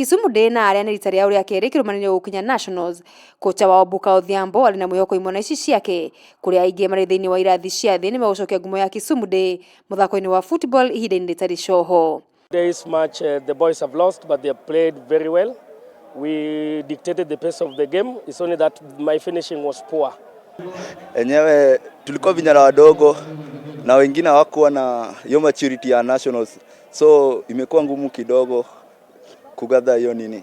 Kisumu Day na arĩa nĩ rita rĩao rĩa kerĩ kĩrũmanĩrĩrio gũkinya Nationals. Kocha wao Buka Odhiambo arĩ na mwĩhoko imwana ici ciake kũrĩa aingĩ marĩ thĩinĩ wa irathi cia thĩ nĩmegũcokia ngumo ya Kisumu Day mũthako-inĩ wa football ihinda-inĩ rĩtarĩ coho. Today's match, the boys have lost, but they have played very well. We dictated the pace of the game. It's only that my finishing was poor. Enyewe tulikuwa vijana wadogo na wengine hawakuwa na hiyo maturity ya nationals, so imekuwa ngumu kidogo kugather hiyo nini,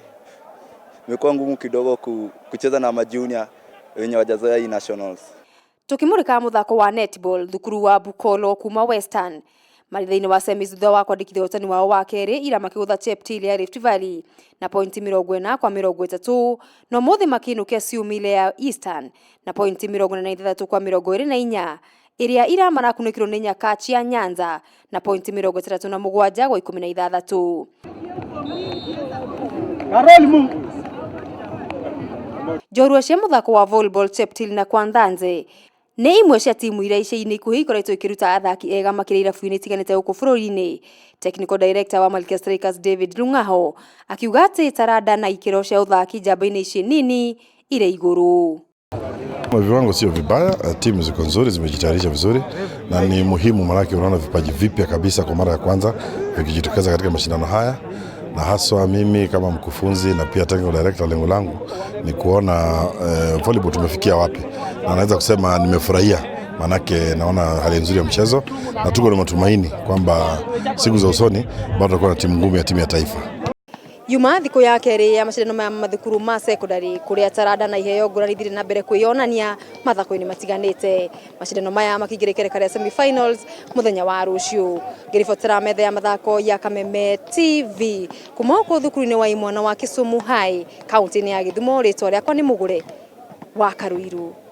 imekuwa ngumu kidogo kucheza na majunior wenye wajazoea hii nationals. Tukimurika muthako wa netball, thukuru wa Bukolo kuma Western marĩ thĩinĩ wa semis thutha wa kwandĩkithia ũhotani wao wa kerĩ ira makĩgũtha Cheptil ya Rift Valley na pointi 40 kwa 30, na ũmũthĩ makĩinũkia Siumile ya Eastern na pointi 46 kwa 24, ĩrĩa ira marakunĩkĩrwo nĩ Nyakach ya Nyanza na pointi 67 kwa 16. Njorua cia mũthako wa volleyball Cheptil na Kwanthanze nĩ imwe cia timu iria ica-inĩ ikuhĩ ikoretwo ikĩruta athaki ega makĩria irabu-inĩ itiganĩte gũkũ bũrũri-inĩ. Technical Director wa Malkia Strikers David Lung'aho akiuga atĩ taranda na ikĩro cia ũthaki njamba-inĩ ici nini irĩ igũrũ. Viwango sio vibaya, timu ziko nzuri, zimejitayarisha vizuri na ni muhimu, maanake unaona vipaji vipya kabisa kwa mara ya kwanza vikijitokeza katika mashindano haya, na haswa mimi kama mkufunzi na pia technical director, lengo langu ni kuona volleyball tumefikia wapi, na naweza kusema nimefurahia, maanake naona hali nzuri ya mchezo na tuko na matumaini kwamba siku za usoni bado tutakuwa na timu ngumu ya timu ya taifa. Yuma thikũ ya kerĩ ya macindano maya ma mathukuru ma secondary kũrĩa taranda na iheo ngũrani ithire na mbere kwĩyonania mathako-inĩ matiganĩte. Macindano maya makĩingĩra ikereka rĩa semi-finals mũthenya wa rũciũ. Ngĩribotera metha ya mathako ya Kameme TV kuma gũkũ thukuru-inĩ wa imwana wa Kisumu High, kaunti-inĩ ya Gĩthumo, rĩtwa rĩakwa nĩ Mũgũre wa Karuiru.